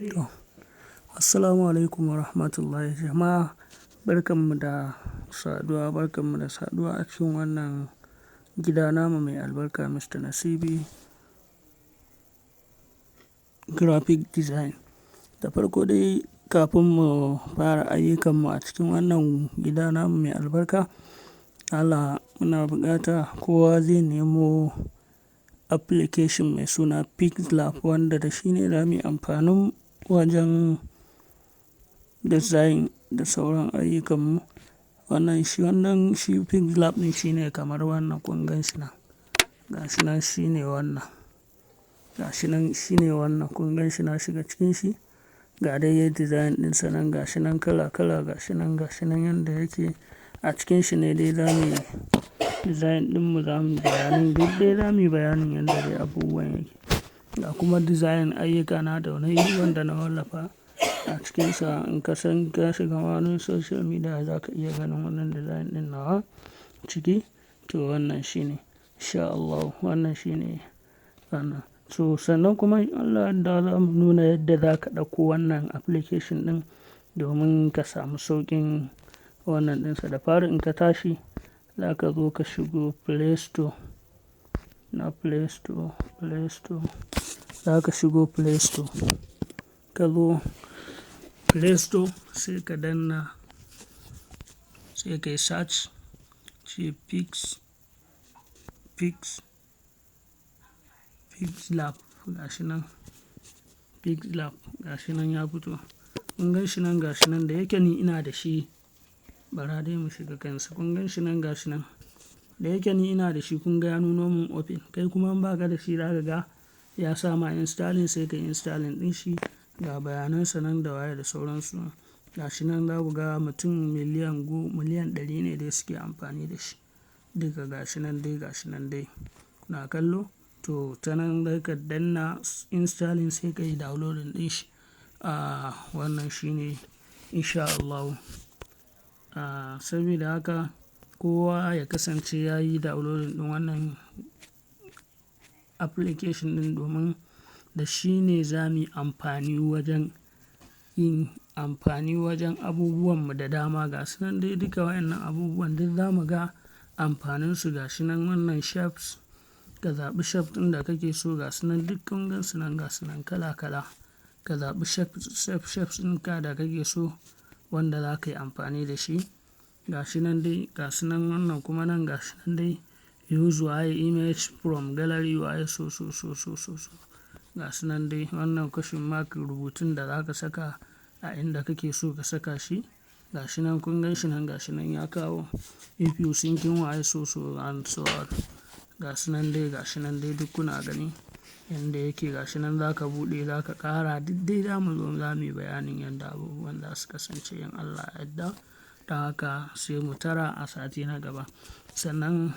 To, assalamualaikum warahmatullahi jama'a. Barkanmu da saduwa, barkanmu da saduwa a cikin wannan gida namu mai albarka, Mr. Nasibi Graphic Design. Da farko dai, kafin mu fara ayyukanmu a cikin wannan gida namu mai albarka, Allah muna buƙata kowa zai nemo application mai suna PixLab, wanda da shi ne za mu yi amfanin wajen design da sauran ayyukanmu. Wannan shi PixLab ɗin shine kamar wannan, kun gan shi nan. Ga shi nan, shi ne wannan. Ga shi nan, shi ne wannan, kun gan shi, na shiga cikin shi. Ga dai design ɗinsa nan, ga shi nan kala kala, ga shi nan, ga shi nan yanda yake. A cikin shi ne dai za mu yi design ɗinmu, za mu yi bayanin, duk dai za mu yi bayanin yanda dai abubuwan yake. Ga kuma design ayyukana da na yi wanda na wallafa a cikinsa. In ka san ka shiga wani social media, za ka iya ganin wannan design ɗin nawa ciki. To, wannan shi ne. In sha Allah wannan shi ne wannan. So sannan kuma in Allah ya yarda, za mu nuna yadda za ka ɗauko wannan application ɗin domin ka samu sauƙin wannan ɗinsa. Da fari, in ka tashi, za ka zo ka shigo Play Store. Na Play Store, Play Store. Za ka shigo Play Store. Ka zo Play Store, sai ka danna, sai ka yi search, ce PixLab, ga shi nan. PixLab, ga shi nan ya fito. Kun gan shi nan, ga shi nan, da yake ni ina da shi. Bara dai mu shiga kansa. Kun gan shi nan, ga shi nan. Da yake ni ina da shi, kun ga ya nuno mun open. Kai kuma in ba ka da shi, za ka ga ya sa ma installing, sai ka yi installing ɗin shi. Ga bayanan sa nan da waye da sauransu. Ga shi nan, za ku ga mutum 100 miliyan ne dai suke amfani da shi. Duka ga shi nan dai, ga shi nan dai. Kuna kallo? To, ta nan za ka danna installing, sai ka yi downloading ɗin shi. Ah, wannan shi ne in sha Allahu. Ah, sabida haka kowa ya kasance ya yi downloading ɗin wannan application ɗin, domin da shi ne za mu yi amfani wajen yin amfani wajen abubuwan mu da dama. Ga su nan dai, duka waɗannan abubuwan duk za mu ga amfaninsu. Ga shi nan wannan shapes, ka zaɓi shape ɗin da kake so. Ga su nan duk kun gan su nan, ga su nan kala kala. Ka zaɓi shapes ɗinka da kake so wanda za ka yi amfani da shi. Ga shi nan dai, ga su nan, wannan kuma nan, ga shi nan dai, use waye, image from gallery waye, so so so so so so. Ga su nan dai, wannan question mark, rubutun da za ka saka a inda kake so ka saka shi. Ga shi nan, kun gan shi nan, ga shi nan ya kawo if you thinking waye, so so and so on. Ga su nan dai, ga shi nan dai, duk kuna gani yanda yake. Ga shi nan, za ka buɗe, za ka ƙara, duk dai za mu zo za mu yi bayanin yanda abubuwan za su kasance in Allah ya yadda. Don haka sai mu tara a sati na gaba. Sannan